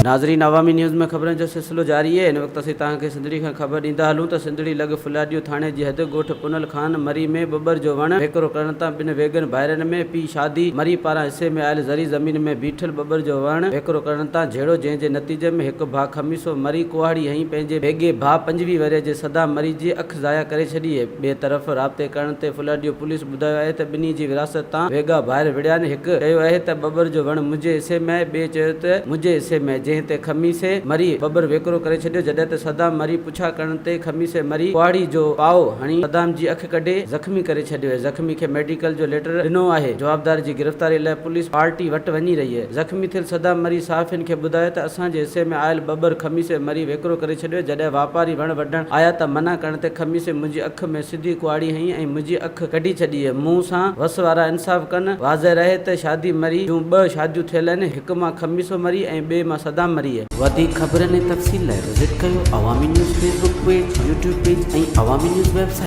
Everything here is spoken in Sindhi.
ناظرين عوامي نيوز ۾ خبرن جو سلسلو جاري اهي هن وقت اسين توهان کي سنڌڙي کان خبر ڏيندا هلون ته سنڌڙي لڳ ڦلاڏيو ٿاڻي جي حد ڳوٺ پنهل خان مري ۾ ٻٻر جو وڻ ويڪرو ڪرڻ تان ٻن ويڳن ڀائرن ۾ پي شادي مري پاران حصي ۾ آيل زرعي زمين ۾ بيٺل ٻٻر جو وڻ ويڪرو ڪرڻ تان جهيڙو جنهن جي نتيجي ۾ هڪ ڀاء خميسو مري ڪهاڙي هنئي پنهنجي ويڳي ڀاء 25 ورهيه جي صدام مري جي اک ضايع ڪري ڇڏي ٻئي طرف رابطي ڪرڻ تي ڦلهڏيو پوليس ٻڌايو آهي ته ٻنهي جي وراثت تان ويڳا ڀائر وڙهيا آهن، هڪ چيو آهي ته ٻٻر جو وڻ منهنجي حصي ۾ آهي، ٻئي چيو ته منهنجي حصي ۾ آهي، جنهن تي خميسي مري ٻٻر ويڪرو ڪري ڇڏيو، جڏهن ته صدام مري پڇا ڪرڻ تي خميسي مري ڪهاڙي جو پائو هڻي صدام جي اک ڪڍي زخمي ڪري ڇڏيو آهي، زخمي کي ميڊيڪل جو ليٽر ڏنو آهي، جوابدار جي گرفتاري لاء پوليس پارٽي وٽ وڃي رهي آهي، زخمي ٿيل صدام مري صحافين کي ٻڌايو ته اسان جي حصي ۾ آيل ٻٻر خميسي مري ويڪرو ڪري ڇڏيو، جڏهن واپاري وڻ وڍڻ آيا ته منع ڪرڻ تي خميسي منهنجي اک ۾ سڌي ڪهاڙي هنئي ۽ منهنجي اک ڪڍي ڇڏي. مون سان وس وارا انصاف ڪن. واضح رهي ته شادي مري جون ٻه شاديون ٿيل آهن، هڪ مان خميسو مري ۽ ٻئي مان صدام مري. وڌيڪ خبرن ۽ تفصيل لاء وزٽ ڪيو Awami news Facebook page, YouTube page ۽ Awami news website.